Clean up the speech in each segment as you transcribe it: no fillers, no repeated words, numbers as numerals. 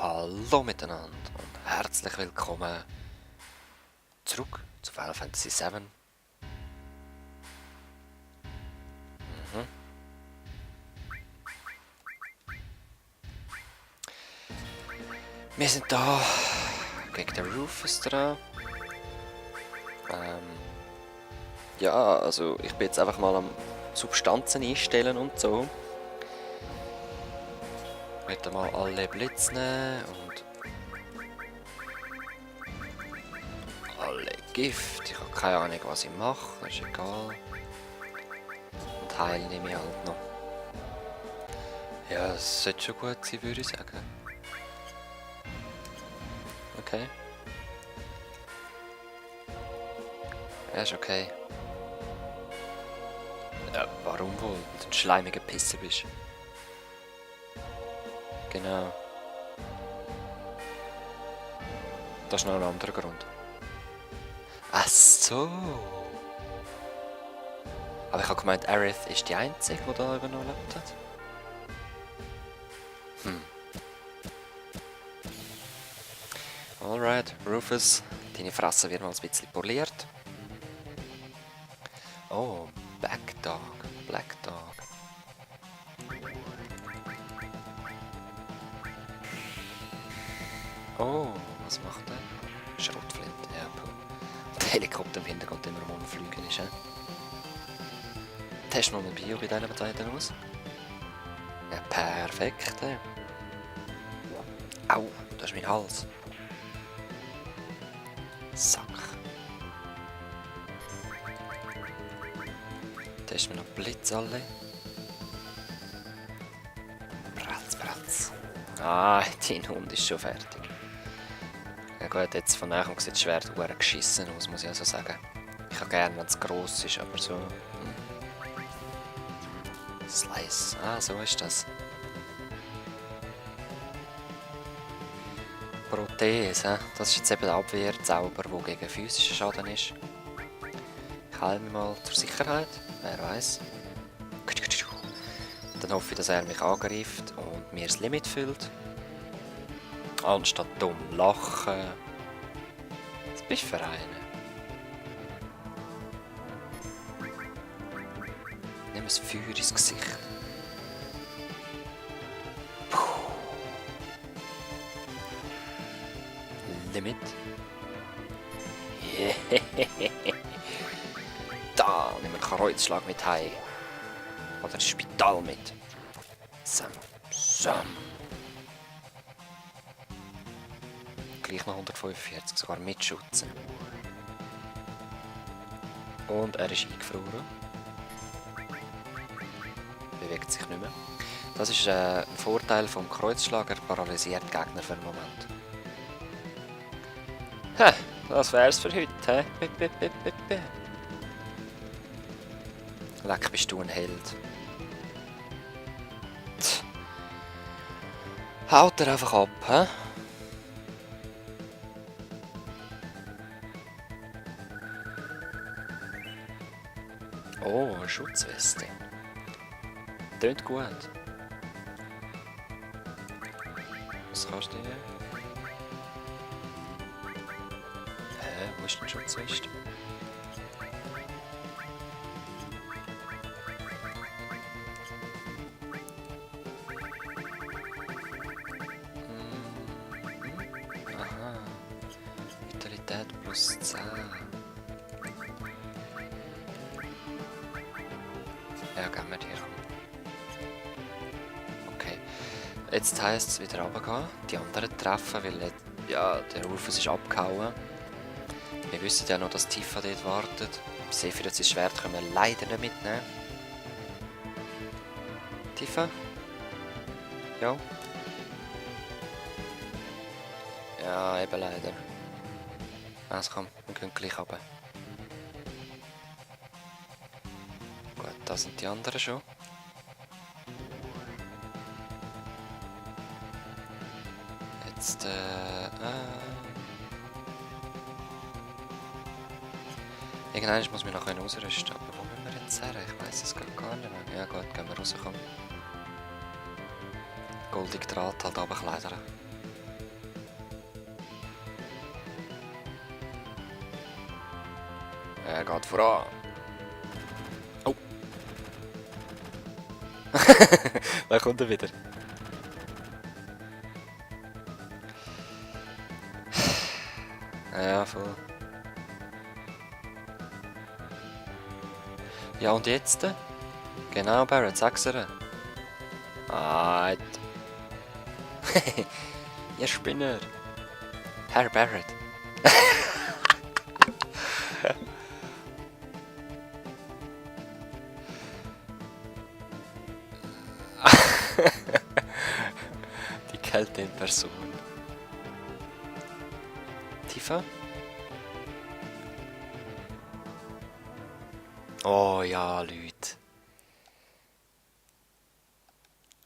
Hallo miteinander und herzlich willkommen zurück zu Final Fantasy VII. Wir sind da gegen den Rufus dran. Ja, also ich bin jetzt einfach mal am Substanzen einstellen und so. Ich werde mal alle Blitz nehmen und alle Gift. Ich habe keine Ahnung, was ich mache, das ist egal. Und Heil nehme ich halt noch. Ja, es sollte schon gut sein, würde ich sagen. Okay. Ja, ist okay. Ja, warum wohl? Wenn du ein schleimiger Pisser bist. Genau. Das ist noch ein anderer Grund. Ach so. Aber ich habe gemeint, Aerith ist die Einzige, die da überlebt hat. Alright, Rufus, deine Fresse wird mal ein bisschen poliert. Oh, Black Dog. Oh, was macht er? Schrotflinte, ja. Der Helikopter im Hintergrund immer am Umfliegen ist, Test mal ein Bio bei diesen beiden aus. Ja, perfekt, Au, das ist mein Hals. Sack. Testen wir noch Blitz alle. Bratz. Ah, dein Hund ist schon fertig. Ja gut, jetzt von nachher sieht das Schwert verdammt geschissen aus, muss ich also sagen. Ich habe gerne, wenn es gross ist, aber so... Slice, so ist das. Prothese, das ist jetzt eben der Abwehrzauber, der gegen physischen Schaden ist. Ich heile mich mal zur Sicherheit, wer weiß. Dann hoffe ich, dass er mich angreift und mir das Limit füllt. Anstatt dumm lachen. Was bist du für einen? Nimm ein Feuer ins Gesicht. Limit. Da, nimm einen Kreuzschlag mit heim. Oder ein Spital mit. Sam. Gleich noch 145, sogar mit Schutz. Und er ist eingefroren. Bewegt sich nicht mehr. Das ist ein Vorteil vom Kreuzschlag, er paralysiert die Gegner für einen Moment. Das wär's für heute, Leck, bist du ein Held. Haut er einfach ab, Oh, eine Schutzweste. Tönt gut. Was kannst du denn? Wo ist denn Schutzweste? Aha. Vitalität plus 10. Ja, gehen wir dir. Okay. Jetzt heisst es wieder runtergehen, die anderen treffen, weil ja, der Rufus ist abgehauen. Wir wissen ja noch, dass Tifa dort wartet. Sephiroth sein Schwert können wir leider nicht mitnehmen. Tifa? Ja? Ja, eben leider. Also komm, wir gehen gleich runter. Gut, da sind die anderen schon. Jetzt, Irgendwann muss ich mich noch ausrüsten, aber wo müssen wir jetzt her? Ich weiss es gar nicht mehr. Ja gut, gehen wir rauskommen. Goldig Draht halt runterklettern. Er geht voran. Oh. Da kommt er wieder. Ja, voll. Ja, und jetzt? Genau, Barrett, sag's ihr. Ah, ihr Spinner. Herr Barrett. Die Kälte in Person. Tifa? Oh ja, Leute.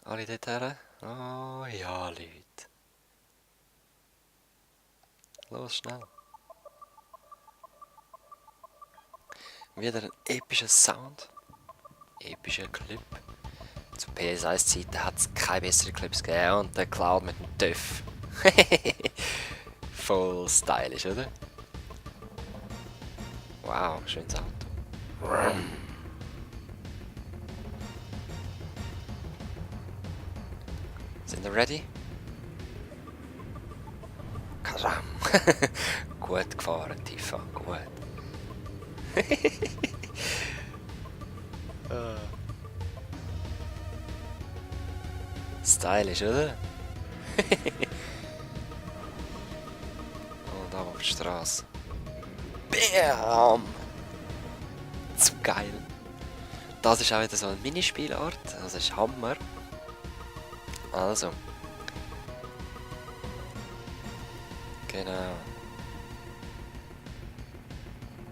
Alle dort her? Oh ja, Leute. Los, schnell. Wieder ein epischer Sound. Epischer Clip. Zu PS1-Zeiten hat es keine besseren Clips gegeben. Und der Cloud mit dem TÜV. Voll stylisch, oder? Wow, schönes Auto. Sind wir ready? Karam. Gut gefahren, Tifa, gut. Stylisch, oder? Und da auf die Straße. Bam! Zu geil. Das ist auch wieder so ein Minispielart. Das ist Hammer. Also. Genau.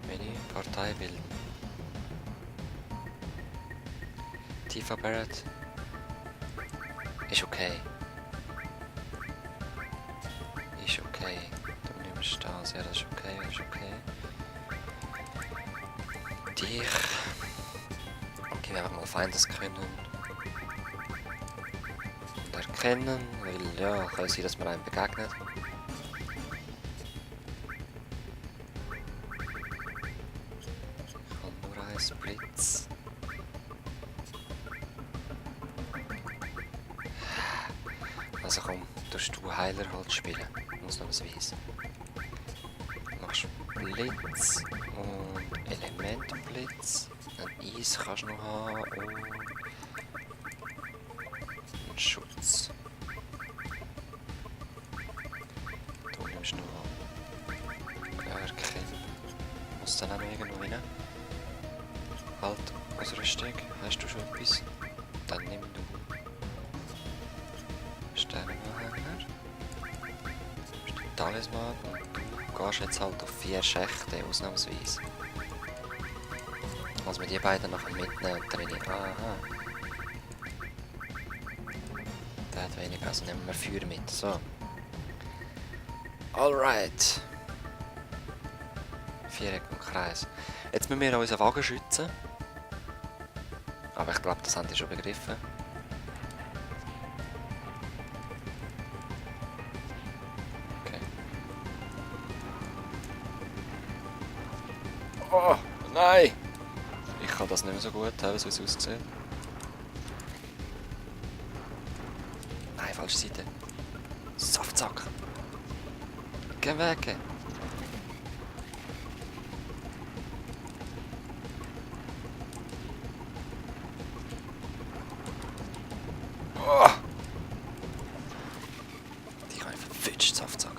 Mini-Partei bilden. Tifa Barrett. Ist okay. Ist okay. Du nimmst das. Ja, das ist okay. Das ist okay. Dich. Okay, wir einfach mal Feindes können. Und erkennen, weil ja, kann sein, dass man einem begegnet. Ich kann nur einen Blitz. Also komm, tust du Heiler halt spielen. Ausnahmsweise. Du machst Blitz und Elementenblitz. Ein Eis kannst du noch haben und Schutz. Du nimmst noch Erkennen. Muss dann auch noch irgendwo rein. Halt, Ausrüstung. Hast du schon etwas? Dann nimm du Sternenanhänger. Talisman und du gehst jetzt halt auf 4 Schächte, ausnahmsweise. Also wir die beiden nachher mitnehmen und trainieren. Aha. Der hat weniger, also nehmen wir Feuer mit. So. Alright. Viereck und Kreis. Jetzt müssen wir unseren Wagen schützen. Aber ich glaube, das haben die schon begriffen. Okay. Oh, nein! Ich kann das nicht mehr so gut haben, so wie es aussieht. Nein, falsche Seite. Saftsack! Geh weg! Oh. Die kann ich verwünscht, Saftsack.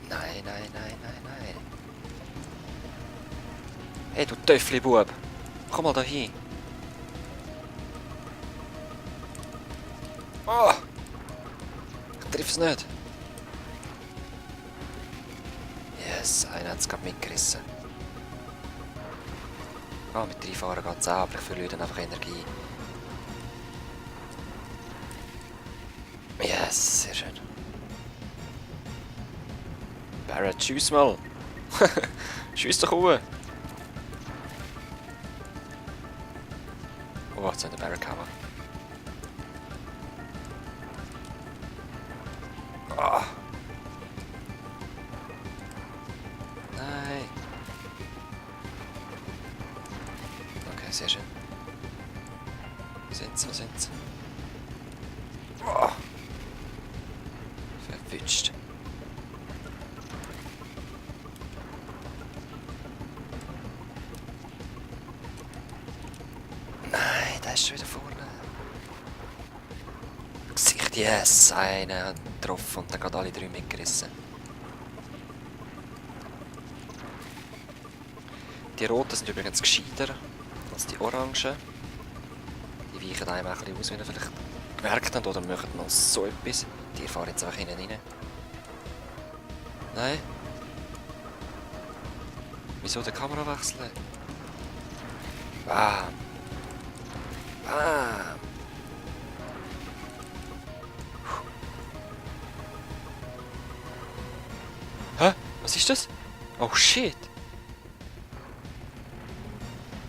Nein, nein, nein, nein, nein. Hey, du Töffli-Bub! Komm mal da hin! Oh. Ich triff es nicht! Yes, einer hat es gerade mitgerissen. Ah, mit 3 Fahren geht es auch, aber ich verliere dann einfach Energie. Yes, sehr schön. Barrett, tschüss mal! Tschüss doch hoch! Oh, jetzt hat der Barrett gehauen. Ah. Wo sind sie? Wo sind sie? Oh. Verwünscht. Nein, der ist schon wieder vorne. Gesicht, yes, einen hat getroffen und dann gerade alle 3 mitgerissen. Die roten sind übrigens gescheiter als die orangen. Die weichen einem auch ein bisschen aus, wenn ihr vielleicht gemerkt habt, oder machen noch so etwas. Die fahren jetzt einfach hinten rein. Nein. Wieso den Kamerawechsel? Bam. Bam. Hä? Was ist das? Oh shit.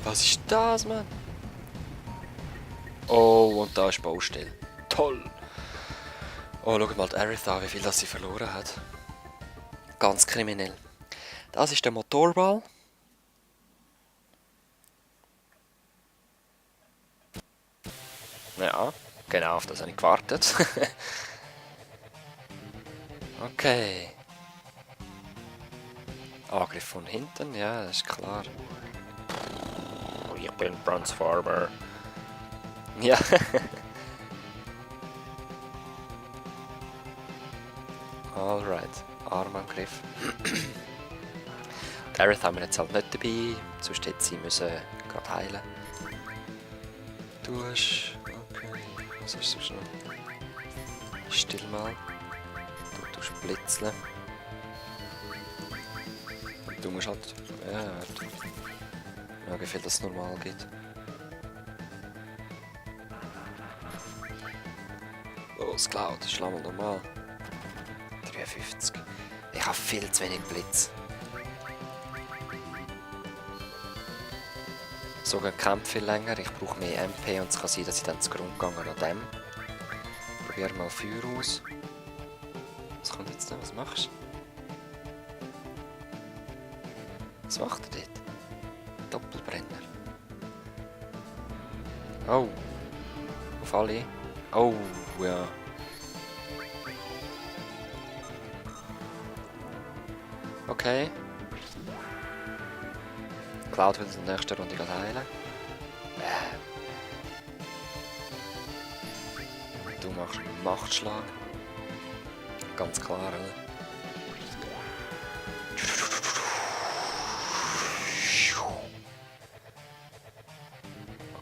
Was ist das, Mann? Oh, und da ist Baustelle. Toll. Oh, schaut mal die Aerith an, wie viel das sie verloren hat. Ganz kriminell. Das ist der Motorball. Ja, genau, auf das habe ich gewartet. Okay. Angriff von hinten, ja, das ist klar. Ich bin Transformer. Ja. Alright, Armangriff. Die Aerith haben wir jetzt halt nicht dabei, sonst hätte sie müssen gerade heilen. Du hast... Okay, was ist so schnell? Still mal. Du tust blitzeln. Du musst halt... Ja, ja, wie viel das normal geht. Oh, das Cloud, das ist mal normal. 53. Ich habe viel zu wenig Blitz. Sogar kämpfe viel länger, ich brauche mehr MP und es kann sein, dass ich dann zugrunde gehe an dem. Probier mal Feuer aus. Was kommt jetzt da? Was machst du? Was macht er dort? Doppelbrenner. Oh. Auf alle. Oh, ja. Okay. Cloud will in der nächsten Runde heilen. Du machst einen Machtschlag. Ganz klar, oder?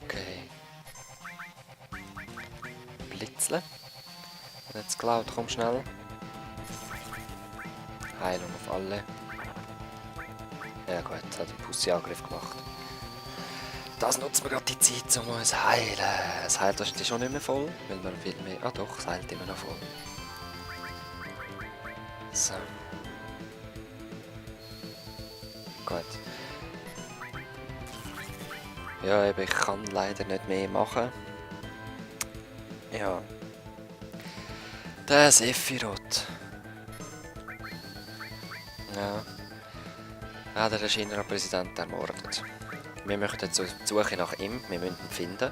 Okay. Blitzeln. Und jetzt Cloud, komm schnell. Heilung auf alle. Ja gut, hat einen Pussy-Angriff gemacht. Das nutzt man gerade die Zeit, um uns zu heilen. Es heilt wahrscheinlich schon nicht mehr voll, weil man viel mehr... Ah doch, es heilt immer noch voll. So. Gut. Ja, eben, ich kann leider nicht mehr machen. Ja. Der Sephiroth. Ja. Ah, der China-Präsident ermordet. Wir möchten jetzt auf die Suche nach ihm. Wir müssen ihn finden.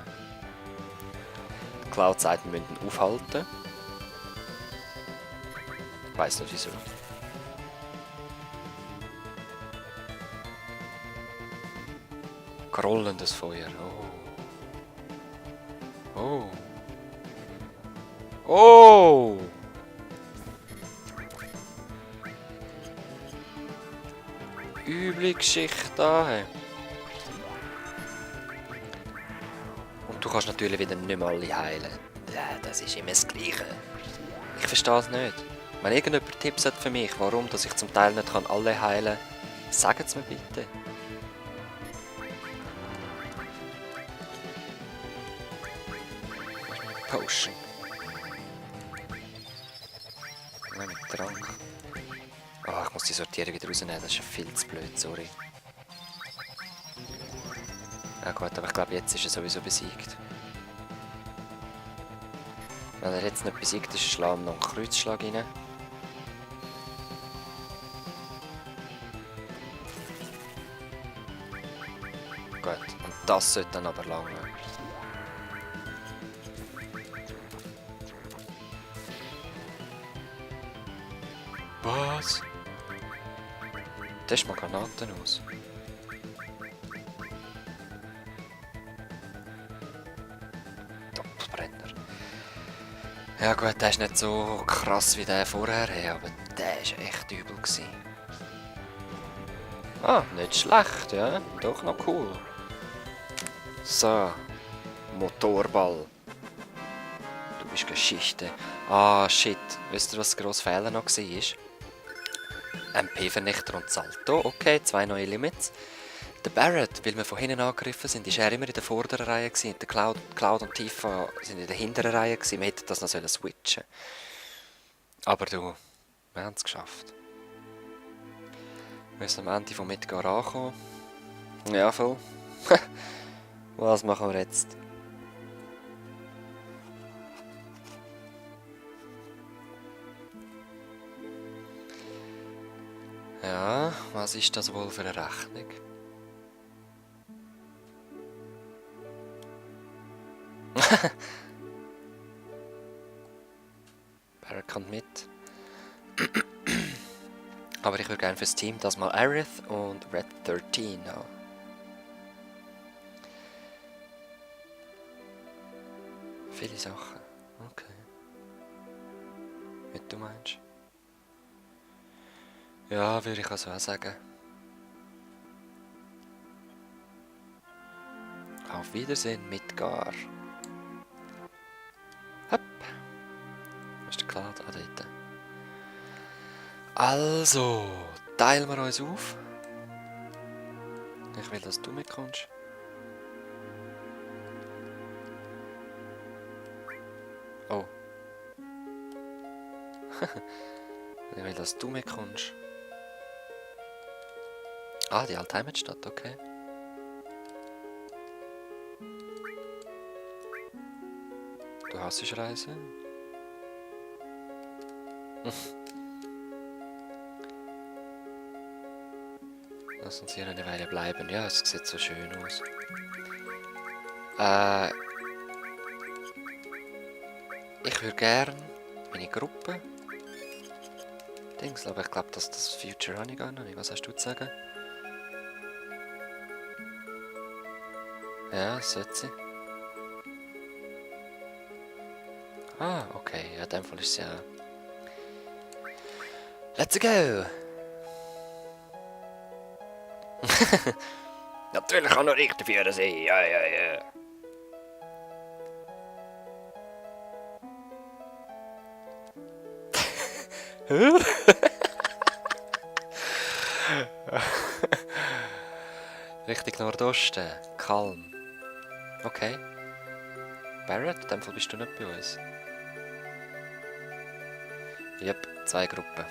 Cloud sagt, wir müssen ihn aufhalten. Ich weiss nicht wieso. Grollendes Feuer. Oh. Oh. Oh! Üble Geschichte da. Und du kannst natürlich wieder nicht mehr alle heilen. Ja, das ist immer das Gleiche. Ich verstehe es nicht. Wenn irgendjemand Tipps hat für mich, warum dass ich zum Teil nicht alle heilen kann, sagt es mir bitte. Potion. Nein, mit Trank. Ah, ich muss die Sortierung wieder rausnehmen, das ist ja viel zu blöd, sorry. Ja gut, aber ich glaube, jetzt ist er sowieso besiegt. Wenn er jetzt nicht besiegt ist, schlagen wir noch einen Kreuzschlag rein. Gut, und das sollte dann aber lange. Was? Test mal Granaten aus. Doppelbrenner. Ja gut, der ist nicht so krass wie der vorher, aber der war echt übel gewesen. Ah, nicht schlecht, ja. Doch noch cool. So. Motorball. Du bist Geschichte. Ah, shit. Wisst ihr, was der grosse Fehler noch war? MP-Vernichter und Salto. Okay, 2 neue Limits. Der Barrett, weil wir von hinten angegriffen sind, war er immer in der vorderen Reihe gewesen. Der Cloud und Tifa sind in der hinteren Reihe gewesen. Wir hätten das noch switchen sollen. Aber du, wir haben es geschafft. Wir sind am Ende vom Midgar angekommen. Ja, voll. Was machen wir jetzt? Ja, was ist das wohl für eine Rechnung? Barrett kommt mit. Aber ich würde gerne fürs Team das mal Aerith und Red 13 haben. Viele Sachen. Okay. Wie du meinst? Ja, würde ich also auch sagen. Auf Wiedersehen, Midgar. Hopp. Was ist der Cloud? Ah, dort. Also, teilen wir uns auf. Ich will, dass du mitkommst. Oh. Ich will, dass du mitkommst. Ah, die alte Heimatstadt, okay. Du hasst Reisen? Lass uns hier eine Weile bleiben. Ja, es sieht so schön aus. Ich würde gern meine Gruppe. Aber ich glaube, dass das Future habe ich gar noch nicht. Was hast du zu sagen? Ja, das sollte sie. Ah, okay. Ja, in dem Fall ist es ja... Let's go! Natürlich kann noch richtig Führer sein. Ja, ja, ja. Richtig Nordosten. Kalm. Okay. Barrett, in dem Fall bist du nicht bei uns. Yep, 2 Gruppen.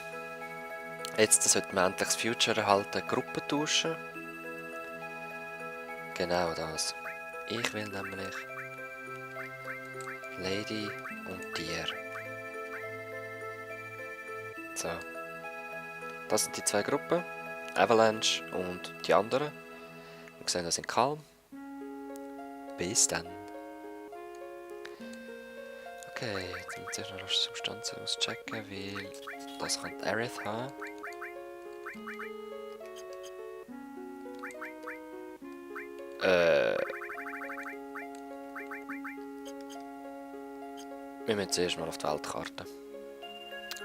Jetzt sollten wir endlich das Future erhalten, Gruppen tauschen. Genau das. Ich will nämlich Lady und Tier. So. Das sind die 2 Gruppen. Avalanche und die anderen. Wir sehen, das sind Kalm. Bis dann. Okay, jetzt müssen wir zuerst noch Substanzen auschecken, weil das könnte Aerith haben. Wir müssen zuerst mal auf die Weltkarte.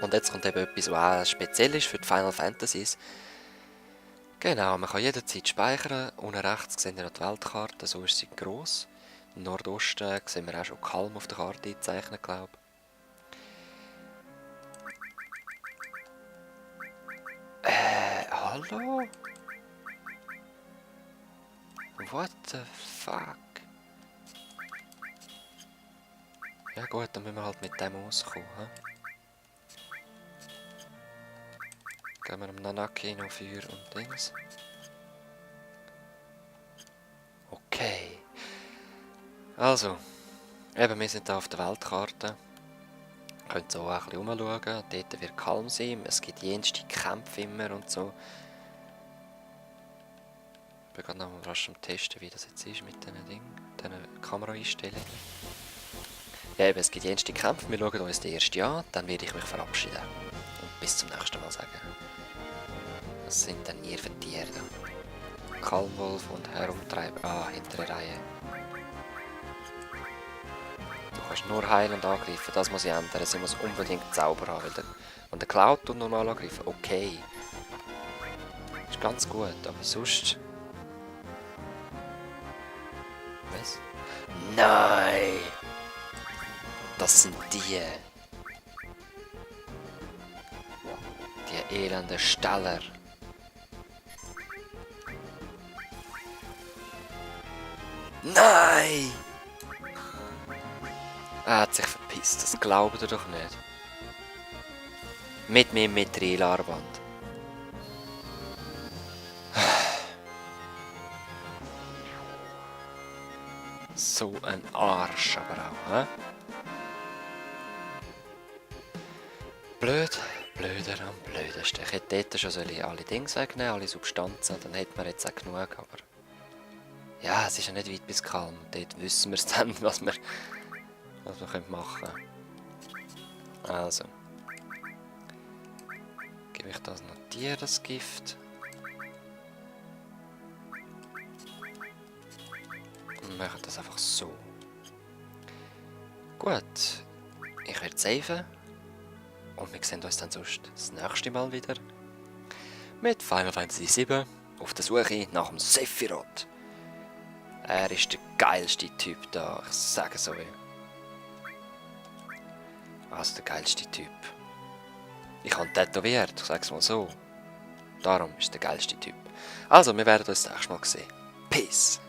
Und jetzt kommt eben etwas, was auch speziell ist für die Final Fantasies. Genau, man kann jederzeit speichern. Unten rechts sehen wir noch die Weltkarte, so ist sie gross. Im Nordosten sehen wir auch schon Kalm auf der Karte eingezeichnet, glaube ich. Hallo? What the fuck? Ja gut, dann müssen wir halt mit dem auskommen. He? Gehen wir am Nanaki noch Feuer und Dings. Okay. Also, eben wir sind hier auf der Weltkarte. Ihr könnt so auch ein bisschen rumschauen. Dort wird Kalm sein. Es gibt jenste Kämpfe immer und so. Ich bin gerade noch mal rasch am Testen, wie das jetzt ist mit diesen Dingen, diesen Kameraeinstellungen. Ja, eben, es gibt jenste Kämpfe. Wir schauen uns den ersten an, dann werde ich mich verabschieden. Und bis zum nächsten Mal sagen. Was sind denn ihr für Tiere da? Kalmwolf und Herumtreiber. Ah, hintere Reihe. Du kannst nur heilend angreifen, das muss ich ändern. Sie muss unbedingt Zauber haben. Und der Cloud tut normal angreifen. Okay. Ist ganz gut, aber sonst... Was? Nein! Das sind die. Die elenden Steller. Nein! Er hat sich verpisst, das glaubt ihr doch nicht. Mit meinem Mithril-Armband. So ein Arsch aber auch, hä? Blöd, blöder am blödesten. Ich hätte dort schon alle Dinge wegnehmen, alle Substanzen, dann hätte man jetzt auch genug, aber... Ja, es ist ja nicht weit bis Kalm. Dort wissen wir es dann, was wir machen können. Also. Gebe ich das noch dir, das Gift. Und mache das einfach so. Gut. Ich werde saven. Und wir sehen uns dann sonst das nächste Mal wieder. Mit Final Fantasy VII auf der Suche nach dem Sephiroth. Er ist der geilste Typ da, ich sage so wie. Also der geilste Typ. Ich habe ihn tätowiert, ich sage es mal so. Darum ist der geilste Typ. Also, wir werden uns das nächste Mal sehen. Peace!